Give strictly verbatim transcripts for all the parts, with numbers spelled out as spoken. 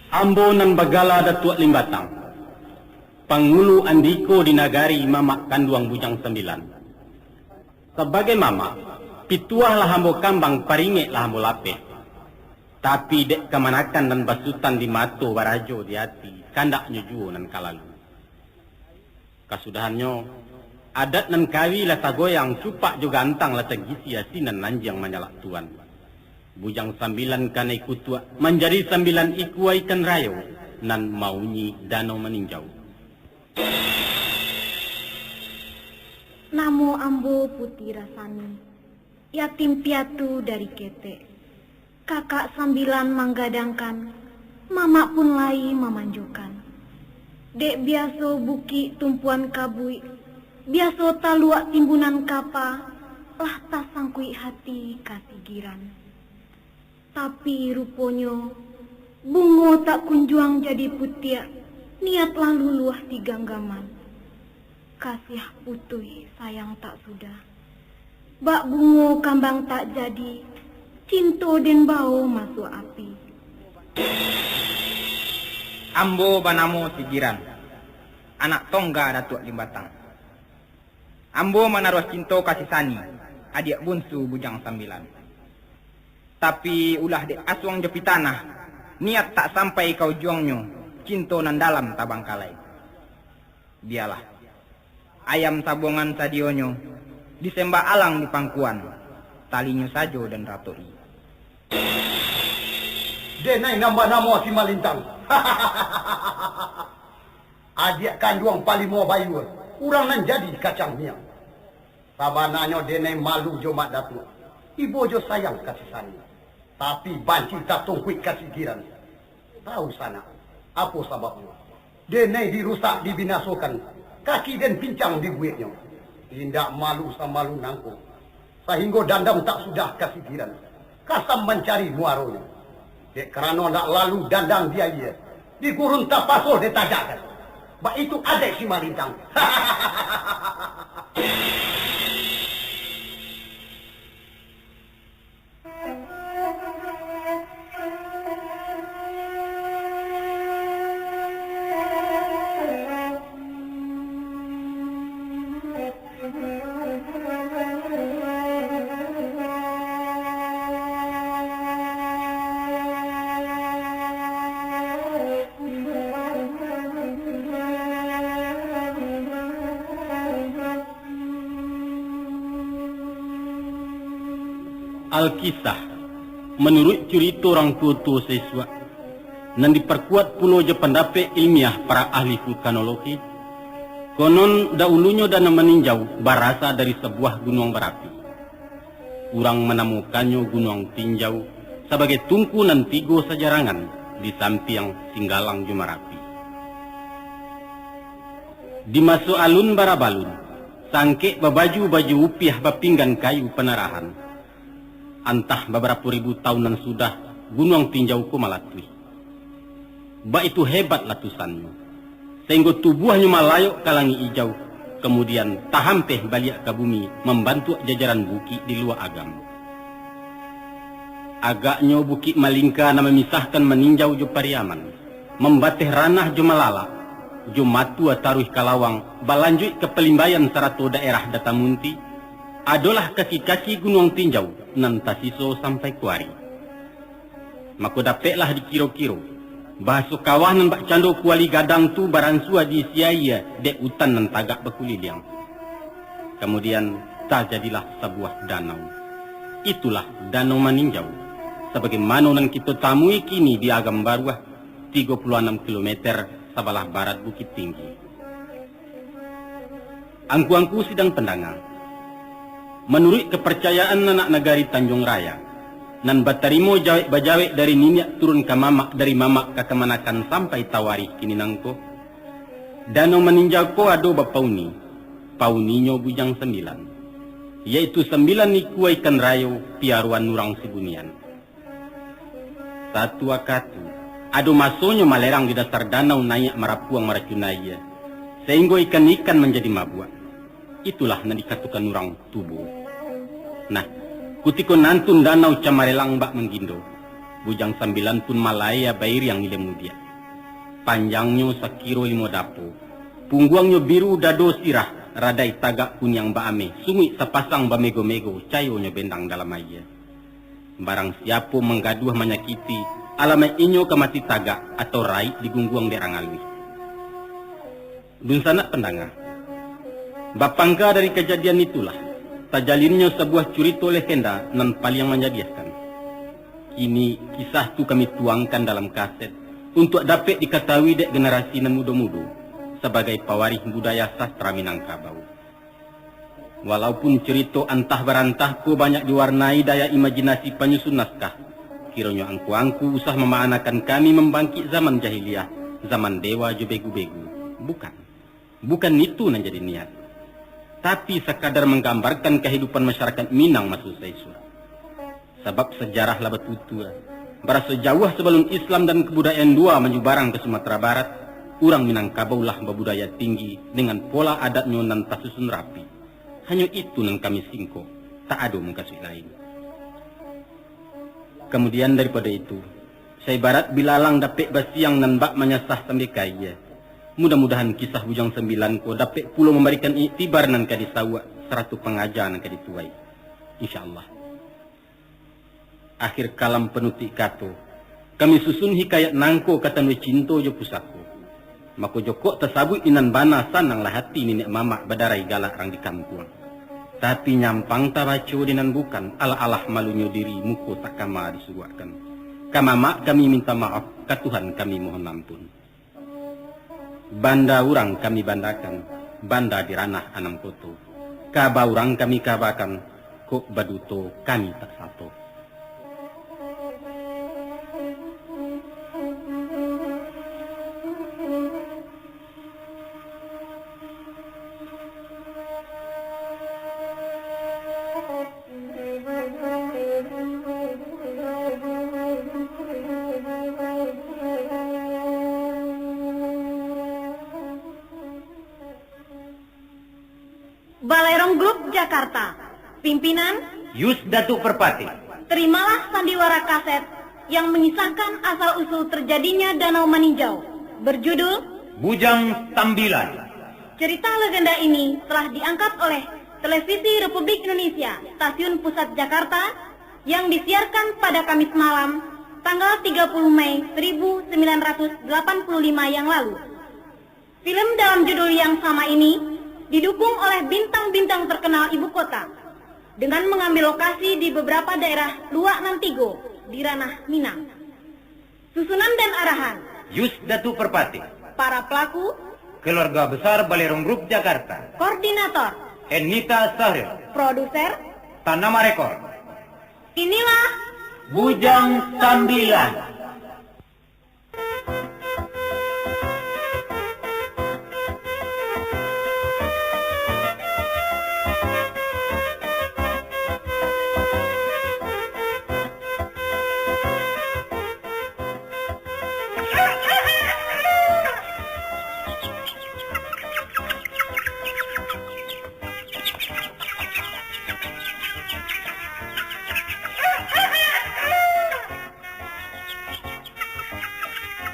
Ambo nan bagala Datuak Limbatang, pangulu andiko di nagari mamak kanduang Bujang Sambilan. Sabagai mamak, pituah lah ambo kambang, paringek lah ambo lapeh. Tapi dek kamanakan nan basutan di mato, barajo di ati, kandaknyo juo nan ka lalu. Kasudahannyo, adat nan kawi lah tagoyang, cupak jo gantang lah tagisi, asinan lanjiang manyalak tuan. Bujang Sambilan kanai kutuak, manjadi sambilan ikua ikan rayo, nan maunyi Danau Maninjau. Namo ambo Puti Rasani, yatim piatu dari ketek. Kakak sambilan manggadangkan, mamak pun lai mamanjokan. Dek biaso bukik tumpuan kabuik, biaso taluak timbunan kapa, lah tasangkuik hati ka sigiran. Tapi ruponyo, bungo tak kunjuang jadi putiak, niat lah luluah di ganggaman. Kasiah putuih sayang tak sudah. Bak bungo kambang tak jadi, cinto den bao masuak api. Ambo banamo Sigiran, anak tongga Datuak Limbatang. Ambo manaruah cinto ka si Sani, adiak bunsu Bujang Sambilan. Tapi ulah dek asuang jo pitanah, niat tak sampai ka ujuangnyo, cinto nan dalam tabangkalai. Bialah, ayam sabuangan sadionyo, disembah alang di pangkuan, talinyo sajo den ratok-i. Denai nan banamo Simalintang. Adiak kanduang palimo bayua, urang nan jadi kacang miang. Sabananyo denai malu jo Mak Datuak, ibo jo sayang ka si Sani. Tapi banci tatungkuik ka Sigiran. Tahu sanak, apo sababnyo? Denai dirusak, dibinasokan, kaki den pincang dibueknyo. Indak malu samalu nangko, sahinggo dandam tak sudah ka Sigiran, kasam mancari muaronyo. Dek karano ndak lalu dandang di aia, di gurun tapaso ditajak-kan. Baitu adaik Simalintang. Alkisah, manuruik curito urang tuo-tuo saisuak, nan diparkuat pulo jo pandapek ilmiah para ahli vulkanologi, konon daulunyo Danau Maninjau barasa dari sabuah gunuang barapi. Urang manamokannyo Gunuang Tinjau, sabagai tungku nan tigo sajarangan di sampiang Singgalang jo Marapi. Di maso alun barabalun, sangkek babaju baju upiah bapinggan kayu panarahan. Antah babarapo ribu taun nan sudah, Gunuang Tinjau ko malatuih. Baitu hebat latusannyo, sainggo tubuahnyo malayok ka langik ijau, kamudian tahampeh baliak ka bumi mambantuak jajaran bukik di luwa agam. Agaknyo Bukik Malingka nan mamisahkan Maninjau jo Pariaman, mambateh ranah jo Malalak, jo Matua taruih ka Lawang, balanjuik ka Palimbayan sarato daerah Datamunti, adolah kaki-kaki Gunuang Tinjau nan tasiso sampai kuari. Mako dapeklah dikiro-kiro, bahaso kawah nan bakcando kuali gadang tu baransua diisi aia dek utan nan tagak bakuliliang. Kamudian, tajadilah sabuah danau. Itulah Danau Maninjau, sabagaimano nan kito tamui kini di Agam Baruah, tigo puluah anam kilometer sabalah barat Bukittinggi. Angku-angku sidang pandanga, manuruik kaparcayaan anak nagari Tanjuang Raya, nan batarimo jawek-bajawek dari niniak turun ka mamak, dari mamak ka kamanakan sampai tawarih kini nangko, Danau Maninjau ko ado bapauni, pauninyo Bujang Sambilan, yaitu sambilan ikua ikan rayo piaroan urang sibunian. Satu wakatu, ado masonyo malerang di dasar danau naiak marapuang maracun aia, sainggo ikan-ikan manjadi mabuak. Itulah nan dikatokan urang tubo. Nah, kutiko nantun danau camarelang bak manggindo, Bujang Sambilan pun malaia bairiang ilemu diak. Panjangnyo sakiro limo dapo, pungguangnyo biru dado sirah, radai tagak kuniang baameh, sunguik sapasang bamego-mego, cayonyo bendang dalam aia. Barang siapo manggaduah manyakiti, alamaik inyo ka mati tagak atau raik digungguang dek rang aluih. Dunsanak pandanga, bapangka dari kajadian itulah, tajalinnyo sabuah curito legenda nan paliang manjadiaskan. Kini, kisah tu kami tuangkan dalam kaset, untuak dapek dikatawui dek generasi nan mudo-mudo, sabagai pawarih budaya sastra Minangkabau. Walaupun curito antah barantah ko banyak diwarnai daya imajinasi panyusun naskah, kironyo angku-angku usah mamaanakan kami mambangkik zaman jahiliah, zaman dewa jo begu-begu. Bukan. Bukan itu nan jadi niat. Tapi, sakadar manggambarkan kahidupan masyarakat Minang maso saisuak. Sabab sajarah lah batutua, baraso jauah sabalun Islam dan kabudayaan lua manjubarang ka Sumatera Barat, urang Minangkabau lah babudaya tinggi dengan pola adatnyo nan tasusun rapi. Hanyo itu nan kami singkok, tak ado mukasuik lain. Kamudian daripado itu, saibarat bilalang dapek basiang nan bak manyasah sambeka aia. Mudah-mudahan kisah Bujang Sambilan ko dapek pulo mambarikan iktibar nan ka disauak, sarato pangaja nan ka dituai. Insya Allah. Akhir kalam panutuik kato, kami susun hikayat nangko ka tando cinto jo pusako. Mako jokok tasabuik di nan bana, sananglah hati niniak mamak badarai galak rang di kampuang. Tapi nyampang tabaco di nan bukan, alah-alah malunyo diri, muko tak kama disuruakkan. Ka mamak kami minta maaf, ka Tuhan kami mohon ampun. Banda urang kami bandakan, banda di ranah anam koto. Kaba urang kami kabakan, kok baduto kami tak sato. Balerong Group Jakarta. Pimpinan Yus Datuk Perpati. Terimalah sandiwara kaset yang mengisahkan asal-usul terjadinya Danau Maninjau, berjudul Bujang Sambilan. Cerita legenda ini telah diangkat oleh Televisi Republik Indonesia, Stasiun Pusat Jakarta, yang disiarkan pada Kamis malam, tanggal tiga puluh Mei seribu sembilan ratus delapan puluh lima yang lalu. Film dalam judul yang sama ini didukung oleh bintang-bintang terkenal ibu kota, dengan mengambil lokasi di beberapa daerah luak nan tigo di ranah Minang. Susunan dan arahan Yus Datuk Perpati. Para pelaku Keluarga Besar Balerong Group Jakarta. Koordinator Ernita Sahril. Produser Tanama Rekor. Inilah Bujang Sambilan.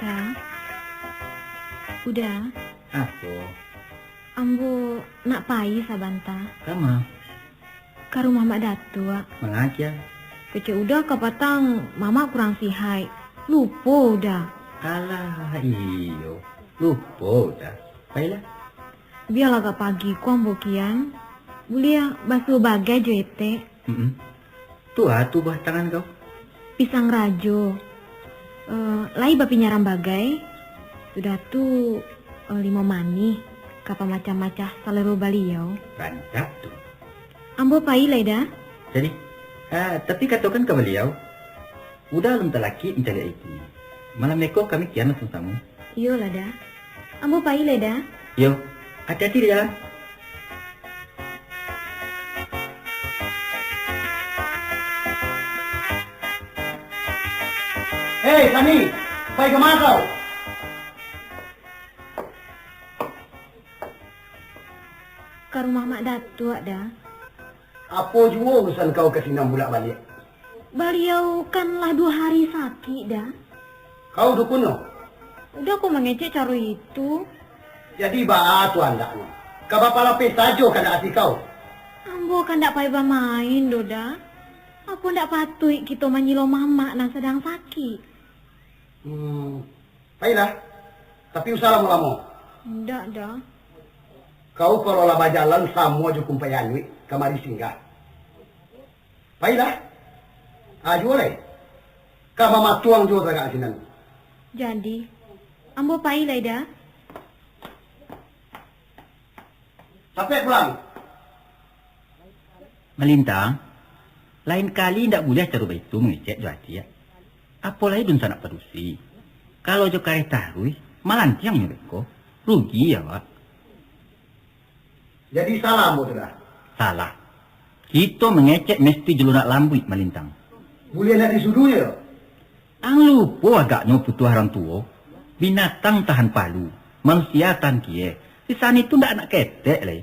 Da. Uda. Apo? Ambo nak pai sabanta. Kama? Ka rumah Mak Datuak. Mangakia? Kecek Uda kapatang mamak kurang sihaik. Lupo Uda. Alah, iyo. Lupo Uda. Pailah. Bialah agak pagi ko ambo kian. Buliah basuo bagai jo etek. Mm-mm. Tu a tu buah tangan kau? Pisang rajo. Eh, lai bapinyaram bagai. Sudah tu, eh, limau manih, ka pamacah-macah salero baliau. Rancak tu. Ambo pai lai, Da. Jadi, ah, tapi katokan ka baliau, Uda alun talakik mancaliak itunyo. Malam beko kami kian basamo-samo. Iyolah, Da. Ambo pai lai, Da. Iyo, ati-ati di jalan. Hei, Sani, pai kama kau? Ka rumah Mak Datuak, Da. Apo juo urusan kau ka sinan bulak-baliak? Baliau kan lah duo hari sakik, Da. Kau dukunnyo? Uda ko mangecek caro itu. Jadi, baa tu andaknyo? Ka bapalapeh sajo kandak ati kau? Ambo kandak pai bamain doh, Da. Apo ndak patuik kito manyilo mamak nan sadang sakik? Hmm, pailah. Tapi usah lamo-lamo. Ndak, Da. Kau kalau lah bajalan samo jo kumpaian Nuik kamari singgah. Pailah. Ah, juo lai. Ka mamatuang juo tagak sinan. Jadi, ambo pai lai, Da. Capek pulang. Malintang, lain kali indak buliah caro baitu mangecek jo adiak. Apo lai dunsanak padusi. Kalau jo kareh taruih, malantiang nyo beko. Rugi awak. Jadi salah ambo tu, Da? Salah. Kito mangecek mesti jo lunak lambuik, Malintang. Buliah ndak disuduah yo? Ang lupo agaknyo putuah urang tuo. Binatang tahan palu, manusia tahan kieh. Si Sani tu ndak anak ketek lai.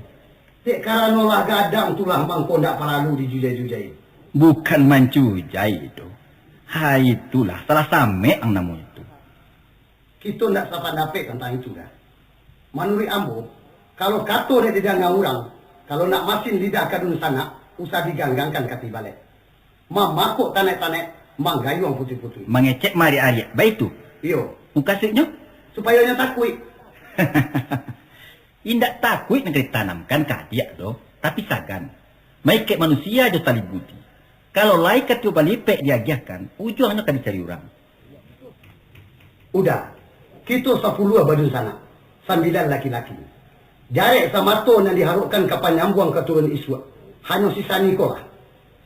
Dek karano lah gadang tu lah mangko ndak paralu dijujai-jujai. Bukan mancujai tu. Hai, itulah salah samek ang namonyo tu. Kito ndak sapandapek tantang itu, Da. Manuruik ambo, kalau kato dek didanga urang, kalau nak masin lidah ka dunsanak, usah diganggangkan ka tibalek. Mamakok tanek-tanek, manggayuang putuih-putuih. Mangecek maariak-ariak, baitu? Iyo. Mukasuiknyo? Supayo nyo takuik. Indak takuik nan ka ditanamkan ka adiak doh, tapi sagan. Maikek manusia jo tali budi. Kalau lai ka tiok balipek diagiahkan, ujuangnyo ka dicari urang. Uda, kito sapuluah badunsanak, sambilan laki-laki. Jarek samato nan diharokkan ka panyambuang ka turun isuak, hanyo si Sani ko lah.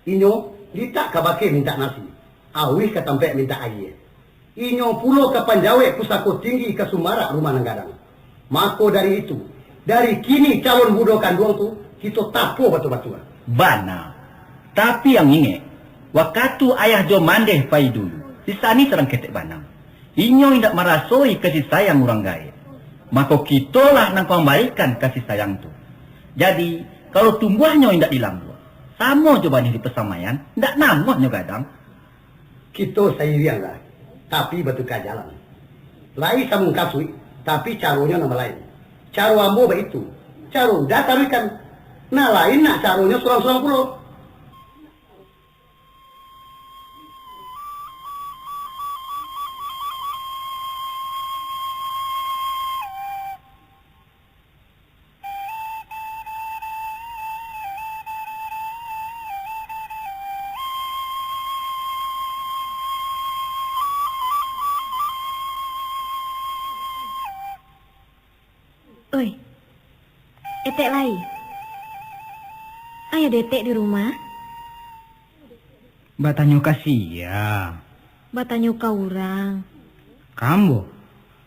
Inyo litak ka bakeh mintak nasi, auih ka tampek mintak aia. Inyo pulo ka panjawek pusako tinggi ka sumarak rumah nan gadang. Mako dari itu, dari kini calon budo kanduang tu, kito tapo batua-batua. Bana. Tapi ang ingek, wakatu ayah jo mandeh pai dulu, si Sani sadang ketek bana. Inyo indak marasoi kasih sayang urang gaek. Mako kitolah nan ka mambarikan kasih sayang tu. Jadi, kalau tumbuahnyo indak dilambuah, samo jo banih di pasamaian, ndak namuah nyo gadang. Kito sairiang lah, tapi batuka jalan. Lai samungkasuik, tapi caronyo nan balain. Caro ambo baitu, caro Uda taruihkan. Nan lain nak caronyo surang-surang pulo. Oi, Etek lai. Ayo Detek di rumah. Batanyo ka sia? Batanyo ka urang. Ka ambo?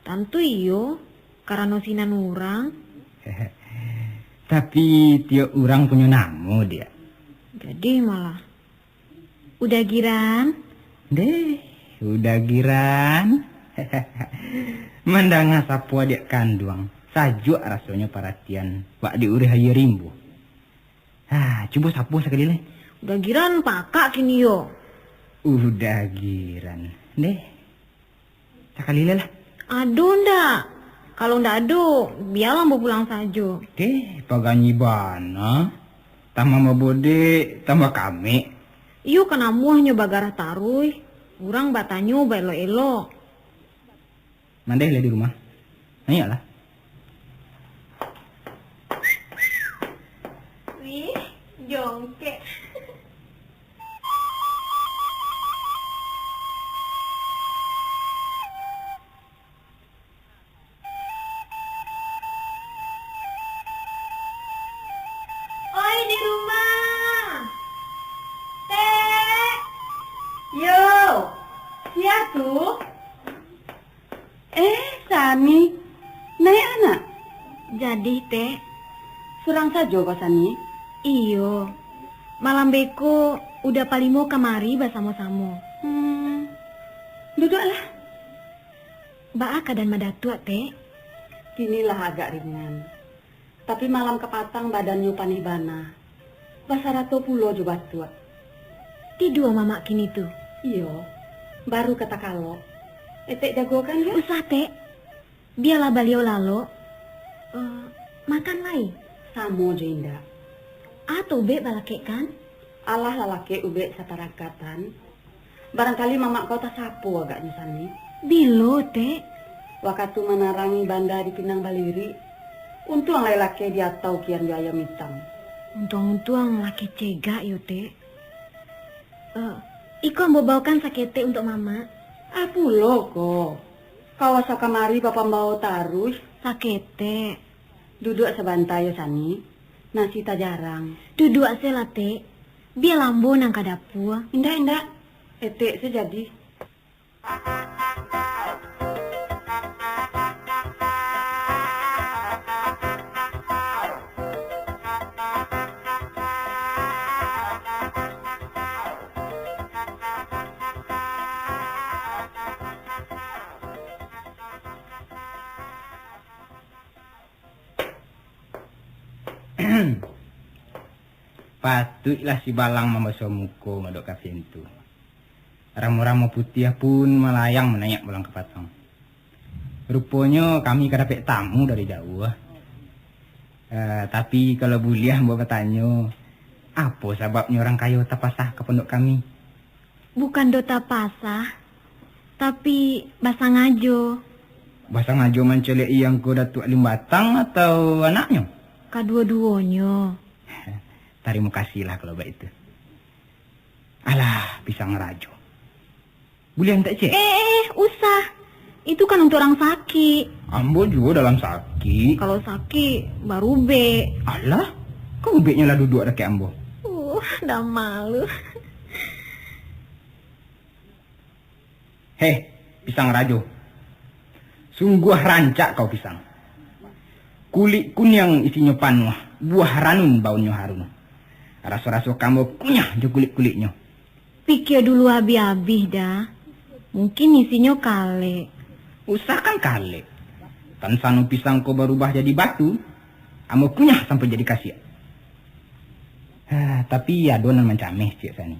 Tantu iyo, karano sinan urang. Tapi tiok urang punyo namo, Diak. Gadih malah. Uda Giran. Deh, Uda Giran. Mandanga sapo adiak kanduang, sajuak rasonyo paratian, bak di urih aia rimbo. Ha, cubo sapo sakali lai. Uda Giran pakak kini yo. Uda Giran. Deh. Sakali lai lah. Ado ndak? Kalau ndak ado, bialah ambo pulang sajo. Deh, paganyi bana. Tambah babodek, tambah kamek. Iyo kan amuahnyo bagarah taruih. Urang batanyo baelok-elok. Mandeh lah di rumah. Naiaklah. Wih, jongkek. Oi, di rumah. Tek. Yo, sia tu? Eh, Sani. Naiak, Nak. Jadi, Tek. Surang sajo ko, Sani? Iyo. Malam beko, Uda Palimo kamari basamo-samo. Hmm. Duduaklah. Baa kaadaan Madatuak, Tek? Kini lah agak ringan. Tapi malam kapatang badannyo paneh bana. Basarato pulo jo batuak. Tidua mamak kini tu? Iyo, baru ka takalok. Etek jagokan, yo? Usah, Tek. Bialah baliau lalok. Eh, makan lai? Samo jo indak. Atau ubek balakekkan? Alah lalakek ubek saparangkatan. Barangkali mamak kau tasapo agaknyo, Sani. Bilo, Tek? Wakatu manarangi banda di Pinang Balirik. Untuang lai lakeh diatau kian jo ayam itam. Untuang-untuang lakeh cegak yo, Tek. Eh, iko ambo baokan saketek untuak mamak. Ah, pulo ko. Kau asa kamari bapambao taruih. Saketek. Duduak sabanta yo, Sani. Nasi tajarang. Duduak se lah, Tek. Bialah ambo nan ka dapua. Indak, indak. Etek se jadi. Patuiklah si Balang mambaso muko madok ka pintu. Ramo-ramo putiah pun malayang manaiak bulang kapatang. Ruponyo kami ka dapek tamu dari jauah. Eh, tapi kalau buliah ambo batanyo, apo sababnyo urang kayo tapasah ka pondok kami? Bukan doh tapasah, tapi basangajo. Basangajo mancaliak-i angko Datuak Lim Batang atau anaknyo? Kaduo-duonyo. Tarimo kasihlah kalau baitu. Alah, pisang rajo. Buliah mintak cek? Eh, eh, eh, usah. Itu kan untuk orang sakik. Ambo juo dalam sakik. Kalau sakik, barubek. Alah, kok ubeknyo lah duduak dakek ambo? Uh, dah malu. Heh, pisang rajo. Sungguah rancak kau pisang. Kulik kuniang isinyo panuah, buah ranun baunnyo harum. Raso-raso ka ambo kunyah jo kulik-kuliknyo. Pikia dulu abih-abih, Da. Mungkin isinyo kalek. Usah kan kalek. Kan sano pisang ko barubah jadi batu, ambo kunyah sampai jadi kasiak. Ah, tapi ado nan mancameh ciek Sani.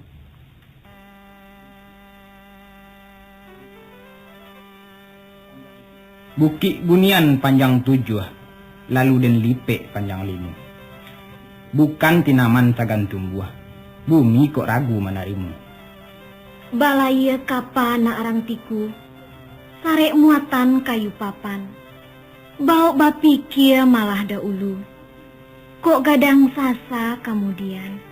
Bukik bunian panjang tujuah, lalu den lipek panjang limo. Bukan tinaman sagan tumbuah, bumi kok ragu manarimo. Balayia kapa nak rang tiku, sarek muatan kayu papan. Baok bapikia malah daulu, kok gadang sasa kamudian.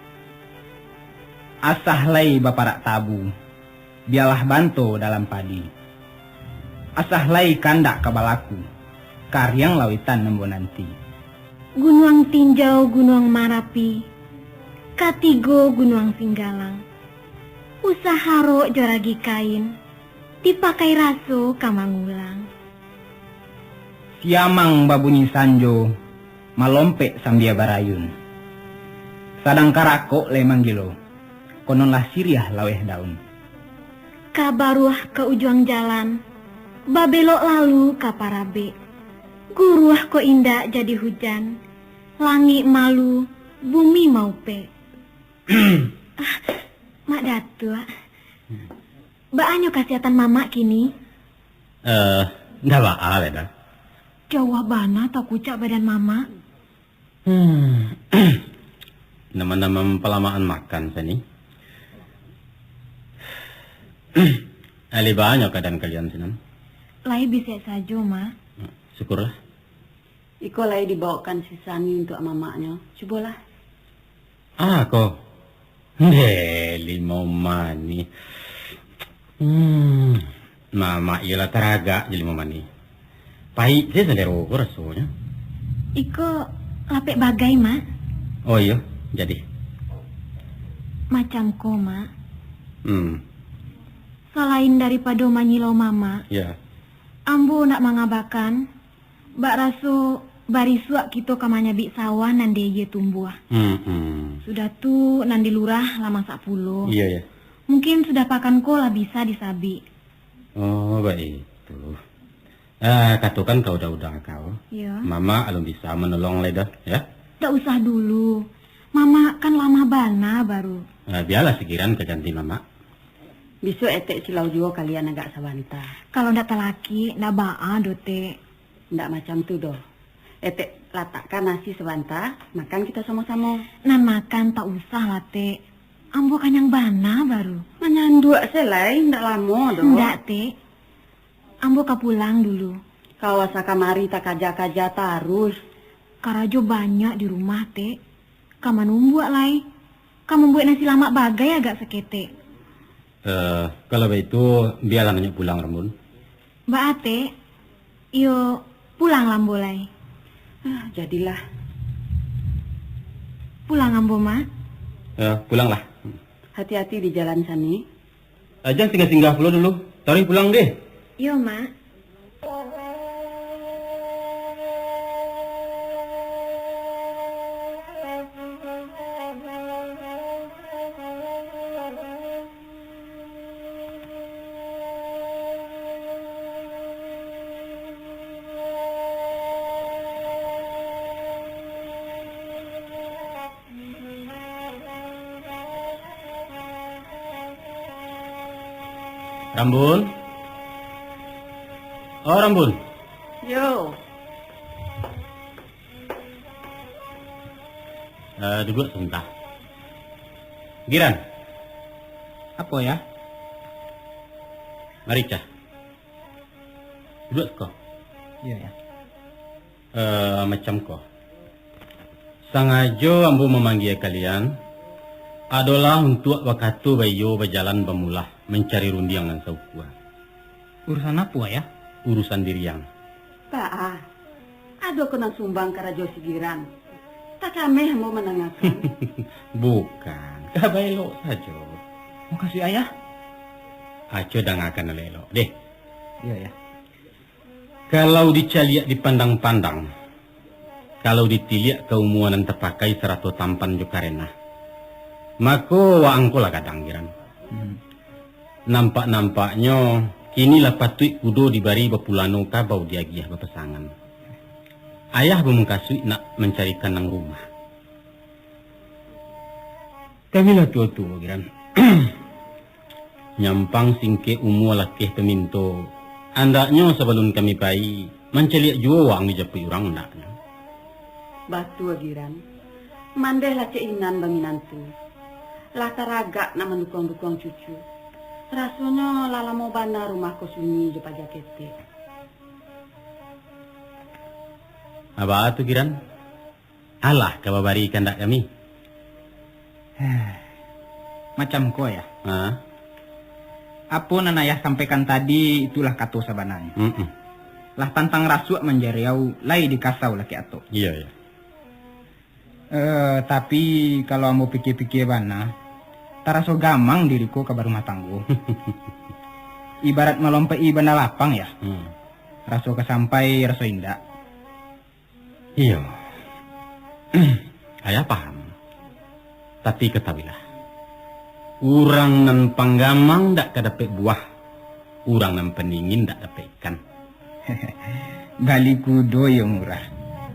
Asah lai baparak tabu, bialah banto dalam padi. Asah lai kandak ka balaku, kariang lauitan ambo nanti. Gunuang Tinjau, Gunuang Marapi, katigo Gunuang Singgalang. Usah harok jo ragi kain, dipakai raso ka mangulang. Siamang babunyi sanjo, malompek sambia barayun. Sadang karakok lai manggilo, konon lah siriah laweh daun. Ka baruah ka ujuang jalan, babelok lalu ka parabek. Guruah kok indak jadi hujan, langik malu, bumi maupek. Ah, Mak Datuak. Baanyo kasihatan mamak kini? Eh, ndak baa, Leda. Jauah bana takucak badan mamak. Hmm. Nama-nama mampalamaan makan, Sani. Alih banyo keadaan kalian sinan? Lai bisek sajo, Mak. Syukurlah. Iko lai dibaokan si Sani untuak mamaknyo. Cubolah. Ah, ko. Ndeh, limau manih. Hmm, mamak iyolah taragak jo limau manih. Paik se sandero ko rasonyo. Iko lapek bagai, Mak. Oh iyo, jadi. Macam ko, Mak. Hmm. Salain daripado manyilau mamak, ya, ambo nak mangabakan, bak raso barisuak kito ka manyabik sawah nan di aia tumbuah. Hmm, hmm. Sudah tu, nan di lurah lah masak pulo. Iya, iya. Mungkin sudah pakan ko lah bisa disabik. Oh, baitu. Ah, katokan ka uda-uda kau. Iya. Mamak alun bisa manolong lai doh, ya? Ndak usah dulu. Mamak kan lamah bana baru. Ah, bialah si Giran ka ganti mamak. Bisuak etek silau juo kalian agak sabanta. Kalau ndak talakik, ndak baa doh, Tek. Ndak macam tu doh. Etek latakkan nasi sabanta, makan kito samo-samo. Nan makan tak usah lah, Tek. Ambo kanyang bana baru. Manyanduak se lai, ndak lamo doh. Ndak, Tek. Ambo ka pulang dulu. Ka asa kamari takaja-kaja taruih. Karajo banyak di rumah, Tek. Ka manumbuak lai. Ka mambuek nasi lamak bagai agak saketek. Eh, kalau baitu, bialah Nanyok pulang, Rambun. Baa, Tek? Iyo, pulang lah ambo lai. Ah, jadilah. Pulang ambo, Mak. Eh, pulanglah. Hati-hati di jalan, Sani. Eh, jan singgah-singgah pulo dulu. Taruih pulang deh. Iyo, Mak. Rambun? Oh, Rambun. Yo. Eh, duduak sabanta. Giran. Apo, Yah? Mari, Cah. Duduak siko. Iyo, Yah. Eh, macam ko. Sangajo ambo mamanggia kalian, adolah untuak bakato baiyo bajalan bamulah mancari rundiang nan saukua. Urusan apo, Ayah? Urusan diri ang. Baa, ado ko nan sumbang karajo si Giran? Takameh ambo mandangakan. Bukan, ka baelok sajo. Mukasuik Ayah? Aco dangakan elok-elok, deh. Iyo, Yah. Kalau dicaliak dipandang-pandang, kalau ditiliak ka umua nan tapakai sarato tampan jo karenah, mako, waang ko lah gadang, Giran. Hmm. Nampak-nampaknyo, kini lah patuik kudo dibari bapulano kabau diagiah bapasangan. Ayah bamukasuik nak mancarikan nan rumah. Kami lah tuo-tuo, Giran. Nyampang singkek umua lakeh paminto, andaknyo sabalun kami pai, mancaliak juo waang dijapuik urang andaknyo. Batua, Giran. Mandeh lah cek Inan baminantu. Lah taragak nak mandukuang-dukuang cucu. Rasonyo lah lamo bana rumah ko sunyi jo paja ketek. Baa tu, Giran? Alah ka babari kandak kami? Macam ko, Yah. Ha? Apo nan Ayah sampaikan tadi, itulah kato sabananyo. Mm-mm. Lah pantang rasuak manjariau, lai dikasau lakek atok. Iyo, iyo. Eh, tapi, kalau ambo pikia-pikia bana, taraso gamang diri ko ka barumah tanggo. Ibarat malompek-i banda lapang, Yah. Hmm. Raso ka sampai, raso indak. Iyo. Ayah paham. Tapi katahuilah, urang nan panggamang dak ka dapek buah, urang nan pandingin dak dapek ikan. Bali kudo iyo murah,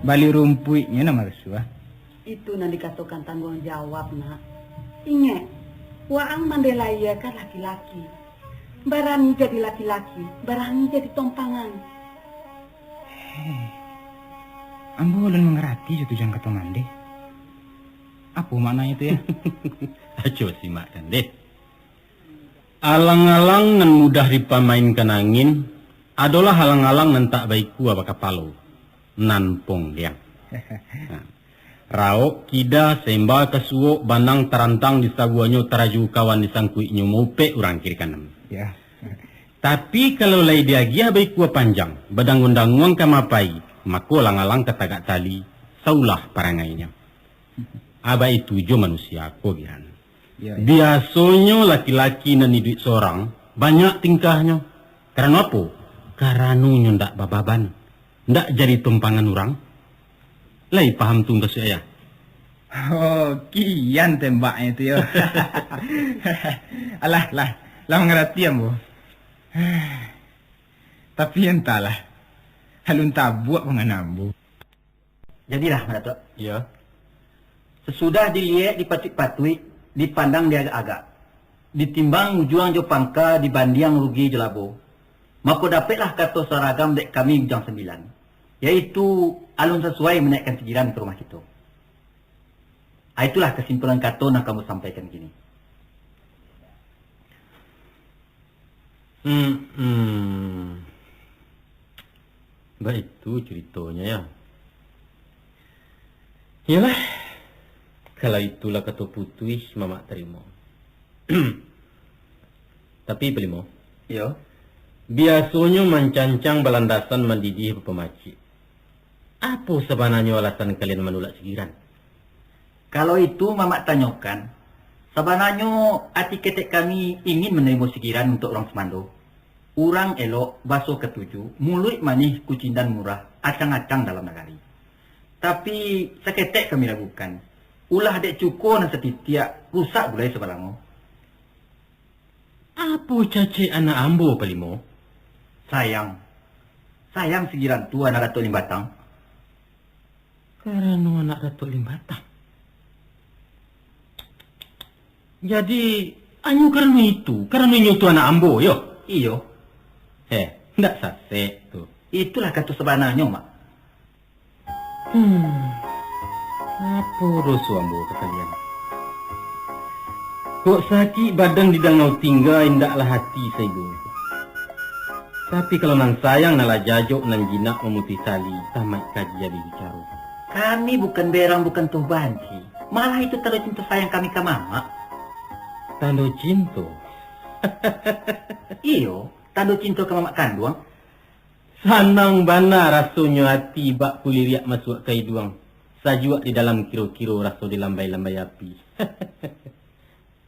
bali rumpuiknyo nan masuah. Itu nan dikatokan tangguang jawab, Nak. Ingek, waang mandeh lahia kan laki-laki. Barani jadi laki-laki, barani jadi tompangan. Heh, ambo alun mangarati jo tujuan kato mandeh. Apo maknanyo tu, Yah? Aco simakkan deh. Alang-alang nan mudah dipamainkan angin, adolah alang-alang nan tak baikua bakapalo, nan ponggeang. Nah, raok kida semba ka suok, banang tarantang di sabuahnyo, taraju kawan di sangkuiknyo, maupek urang kiri kanan. Ya. Tapi, kalau lai diagiah baikua panjang, badanguang-danguang ka mapai, mako alang-alang ka tagak tali, saulah parangainyo. Abak itu jo manusia ko, Giran. Iyo, iyo. Biasonyo laki-laki nan iduik sorang, banyak tingkahnyo. Karano apo? Karano nyo ndak bababan, ndak jadi tumpangan urang. Lai paham tu mukasuik Ayah? Oh, kian tembaknyo tu yo. Alah, lah, lah mangarati ambo. Tapi entahlah, alun tabuak pangana ambo. Jadilah, Mak Datuak. Iyo. Sasudah diliek dipatuik-patuik, dipandang diagak-agak, ditimbang ujuang jo pangka, dibandiang rugi jo labo, mako dapeklah kato saragam dek kami Bujang Sambilan, yaitu alun sasuai manaikkan sigiran ka rumah kito. Ah, itulah kasimpulan kato nan ka ambo sampaikan kini. Hmm, hmm. Baitu curitonyo, yo. Iyolah, kalau itulah kato putuih, Mamak tarimo. Tapi, Palimo, Iyo. biasonyo mancancang balandasan mandidih bapamacik. Apo sabananyo alasan kalian manulak sigiran? Kalau itu Mamak tanyokan, sabananyo ati ketek kami ingin manarimo sigiran untuak urang sumando. Urang elok, baso katuju, muluik manih, kucindan murah, acang-acang dalam nagari. Tapi, saketek kami ragukan, ulah dek cuko nan satitiak, rusak gulai sabalango. Apo cacek anak ambo, Palimo? Sayang. Sayang sigiran tu anak Datuak Limbatang. Karano anak Datuak Limbatang. Jadi, hanyo karano itu, karano inyo tu anak ambo, yo? Iyo. Heh, ndak sasek tu. Itulah kato sabananyo, Mak. Hmm. Apo doso ambo ka kalian? Kok sakik badan didangau tingga, indaklah hati saibo. Tapi kalau nan sayang, nan lah jajok, nan jinak mamutuih tali, tamaik kaji abih bicaro. Kami bukan berang, bukan tuh banci. Malah itu tando cinto sayang kami ka Mamak. Tando cinto? Iyo, tando cinto ka Mamak kanduang. Sanang bana rasonyo ati bak kuliriak masuak ka iduang, sajuak di dalam kiro-kiro raso dilambai-lambai api.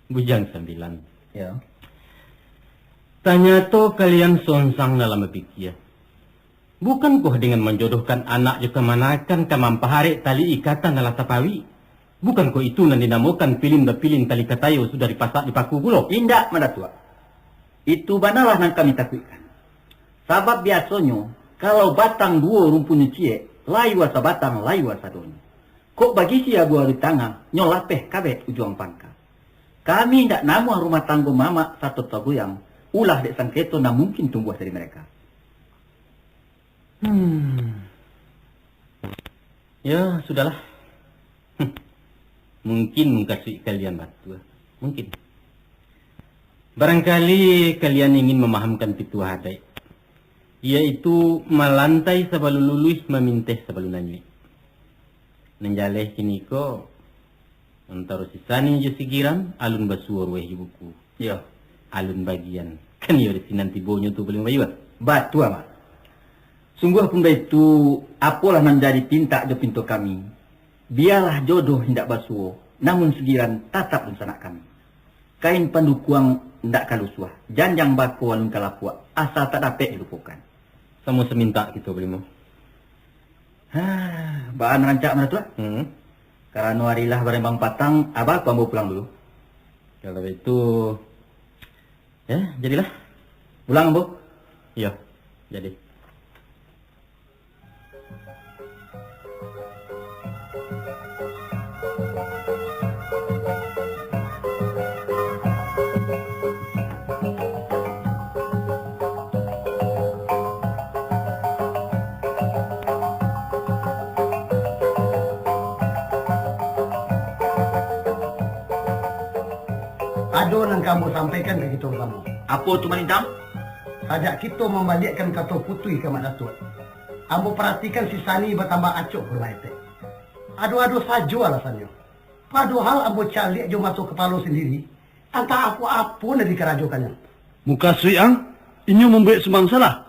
Bujang Sambilan. Ya. Tanyato kalian sonsang dalam bapikia. Bukankoh dengan manjodohkan anak jo kamanakan ka mampaharek tali ikatan nan lah tapawik? Bukankoh itu nan dinamokan pilin bapilin tali katayo sudah dipasak dipaku pulo? Indak, Mandatuak. Itu banalah nan kami takuikkan. Sabab biasonyo, kalau batang duo rumpunnyo ciek, layua sabatang, layua sadonyo. Kok bagisi abuah di tangah, nyo lapeh kabek ujuang pangka. Kami indak namuah rumah tanggo Mamak sato tagoyang, ulah dek sangketo nan mungkin tumbuah dari mereka. Hmm. Ya, sudahlah. Mungkin mukasuik kalian batua. Mungkin. Barangkali kalian ingin mamahamkan pituah adaik, yaitu malantai sabalun luluih, maminteh sabalun anyuik. Nan jaleh kiniko, antaro si Sani jo si Giram, alun basuo ruweh jo buku. Iyo. Alun bagian. Kan iyo di sinan tibonyo tu, Palimo Bayua? Batua, Mak. Sungguahpun baitu, apolah nan jadi pintak jo pinto kami, bialah jodoh indak basuo, namun si Giran tatap dunsanak kami. Kain pandukuang indak ka lusuah, janjang bako alun ka lapuak, asa tak dapek dilupokan. Samo samintak kito, Palimo. Hah, baa nan rancak, Mandatuak? Hmm. Karano ari lah barembang patang, aba ko ambo pulang dulu. Kalau itu, ya, jadilah. Pulang ambo? Iyo, jadi. Ado nan ka ambo sampaikan ka kito basamo. Apo tu, Malintang? Sajak kito mambaliakkan kato putuih ka Mak Datuak, ambo paratikan si Sani batambah acok ka rumah etek. Ado-ado sajo alasannyo. Padohal ambo caliak jo mato kapalo sandiri, antah apo-apo nan dikarajokannyo. Mukasuik ang, inyo mambuwek sumang salah?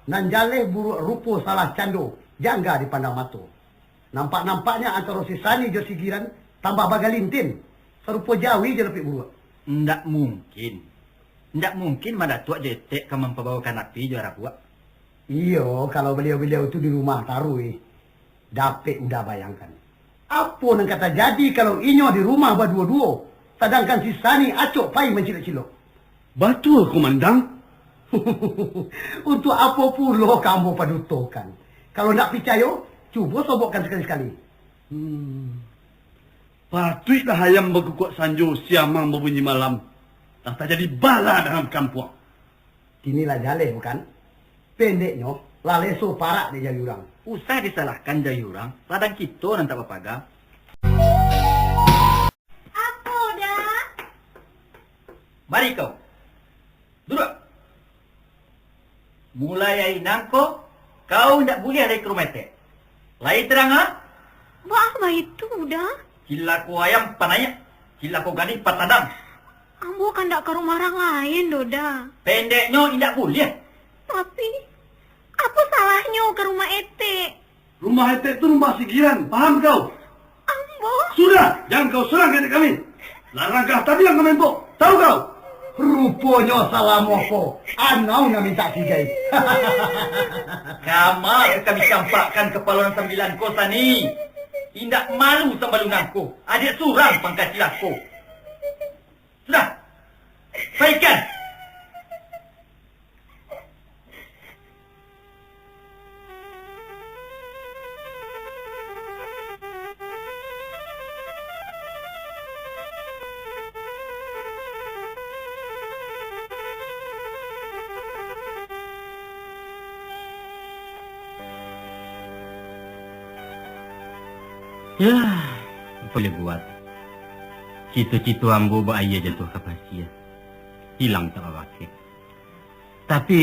Nan jaleh buruak rupo salah cando, jangga dipandang mato. Nampak-nampaknyo antaro si Sani jo si Giran tambah bagalintin, sarupo jawi jo lapik buruak. Indak mungkin. Indak mungkin Mak Datuak jo etek ka mampabawokan api jo arabuak. Iyo, kalau baliau-baliau tu di rumah taruih, dapek Uda bayangkan. Apo nan ka tajadi kalau inyo di rumah baduo-duo, sadangkan si Sani acok pai mancilok-cilok? Batua, Komandan. Untuak apo pulo ka ambo padutokan? Kalau ndak picayo, cubo sobokkan sakali-sakali. Hmm. Patuiklah ayam bakukuak sanjo, siamang babunyi malam. Lah tajadi bala dalam kampuang. Kini lah jaleh, bukan? Pendeknyo, lah leso parak dek jawi urang. Usah disalahkan jawi urang, ladang kito nan tak bapaga. Apo, Da? Mari kau. Duduak. Mulai ari nangko, kau indak buliah lai ka rumah etek. Lai tarang, ha? Baa baitu, Da? Cilako ayam panaiak, cilako gadih patadang. Ambo kandak ka rumah urang lain doh, Da. Pendeknyo, indak buliah. Tapi, apo salahnyo ka rumah etek? Rumah etek tu rumah si Giran, paham kau? Ambo? Sudah, jan kau sarang etek kami. Lah langkah tabiang kami, Mpok. Tahu kau? Ruponyo salamo ko, anau nan mintak sigai. Kama ka kami campakkan kapalo nan sambilan ko, Sani. Indak malu sambalu nangko, adiak surang pangka cilako. Sudah. Paikan. Yah, apo buliah buat? Cito-cito ambo bak aia jatuah ka pasia, hilang tak babakeh. Tapi,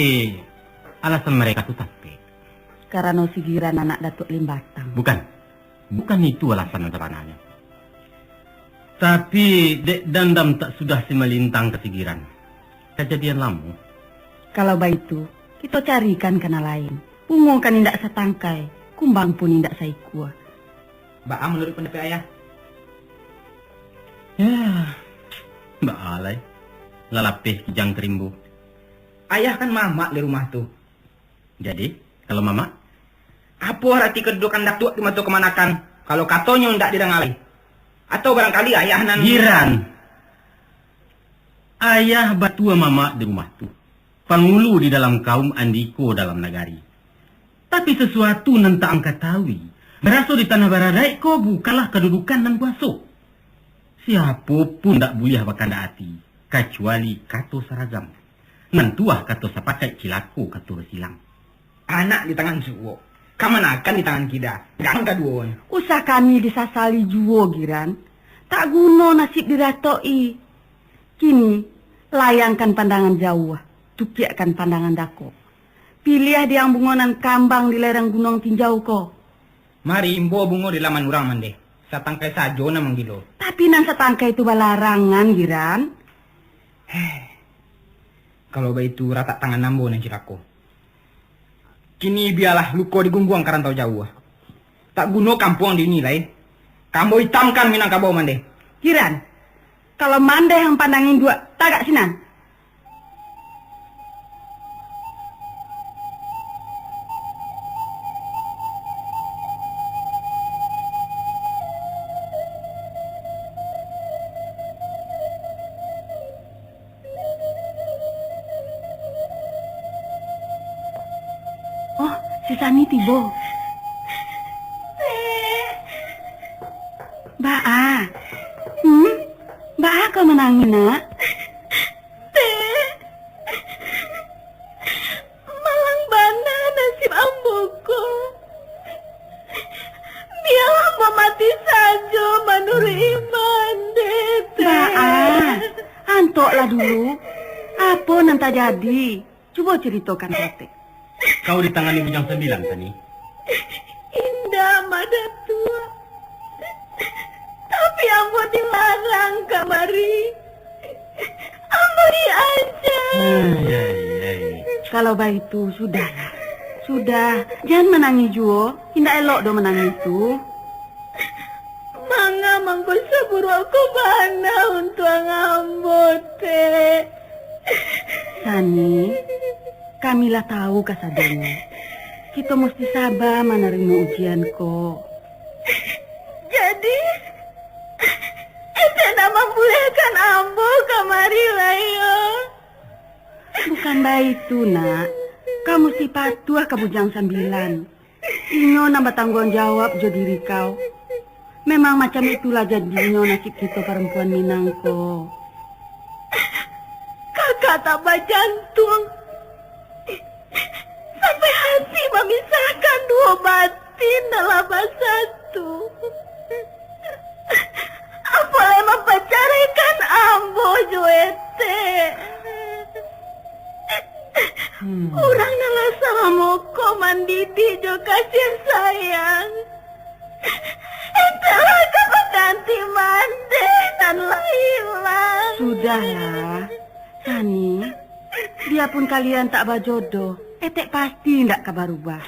alasan mereka tu tapek. Karano si Giran anak Datuak Limbatang. Bukan. Bukan itu alasan nan sabananyo. Tapi, dek dandam tak sudah si malintang ka si Giran. Kajadian lamo. Kalau baitu, kito carikan ka nan lain. Bungo kan indak satangkai, kumbang pun indak saikua. Baa manuruik pandapek Ayah? Yah, baa lai. Lah lapeh kijang ka rimbo. Ayah kan mamak di rumah tu. Jadi, kalau mamak? Apo arati kadudukan Datuak di mato kamanakan, kalau katonyo indak didanga lai? Atau barangkali Ayah nan... Giran! Ayah batua mamak di rumah tu, pangulu di dalam kaum, andiko dalam nagari. Tapi sasuatu nan tak ang katahui, baraso di tanah baradaik ko bukanlah kadudukan nan kuaso. Siapo pun ndak buliah bakandak ati, kacuali kato saragam. Nan tuah kato sapakaik, cilako kato basilang. Anak di tangan suok, kamanakan di tangan kida, gadang kaduonyo. Usah kami disasali juo, Giran. Tak guno nasib diratok-i. Kini, layangkan pandangan jauah, tukiakkan pandangan dakok. Piliah di ang bungo nan kambang di lereng Gunuang Tinjau ko. Mari, ambo bungo di laman urang mandeh, satangkai sajo nan manggilo. Tapi nan satangkai tu balarangan, Giran. Heh. Kalau baitu, ratak tangan ambo nan cilako. Kini bialah luko digungguang ka rantau jauah. Tak guno kampuang di ini lai. Ka ambo itamkan Minangkabau mandeh. Giran, kalau mandeh ang pandang induak, tagak sinan. Oh, si Sani tibo. Baa? Hmm? Baa kau manangih, nak? Dek, malang bana nasib ambo ko. Bialah ambo mati sajo manuruik iman, Dek. Baa, antoklah dulu. Apo nan tajadi? Cubo caritokan saketek. Kau ditangani Bujang Sambilan, Sani? Indak, Mak Datuak. Tapi ambo dilarang kamari. Ambo diancam. Ai, ai, ai. Kalau baitu, sudahlah. Sudah, jan manangih juo. Indak elok doh manangih tu. Manga mangko saburuak ko bana untuang ambo, Dek. Sani, kami lah tahu kasadonyo. Kito musti saba manarimo ujian ko. Jadi, Etek ndak mambuliahkan ambo kamari lai, yo? Bukan baitu, nak. Kau musti patuah ka Bujang Sambilan. Inyo nan batangguang jawab jo diri kau. Memang macam itulah jadinyo nasib kito parampuan Minang ko. Kakak tak bajantuang. Sampai hati mamisahkan duo batin nan lah basatu. Apo lai mampacaraikan ambo jo etek. Hmm. Urang nan lah salamo ko mandidik jo kasiah sayang. Etek lah ka pangganti mandeh nan lah ilang. Sudahlah, Sani. Biapun kalian tak bajodoh, etek pasti indak ka barubah.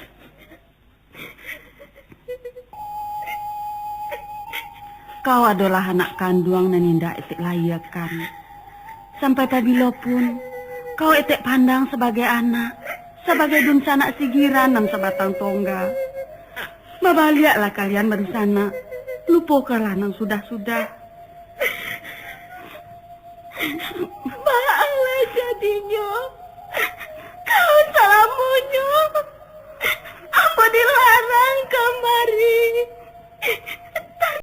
Kau adolah anak kanduang nan indak etek lahiakan. Sampai tabilo pun, kau etek pandang sabagai anak, sabagai dunsanak sigiran nan sabatang tongga. Babaliaklah kalian bansanak, lupokanlah nan sudah-sudah. Baa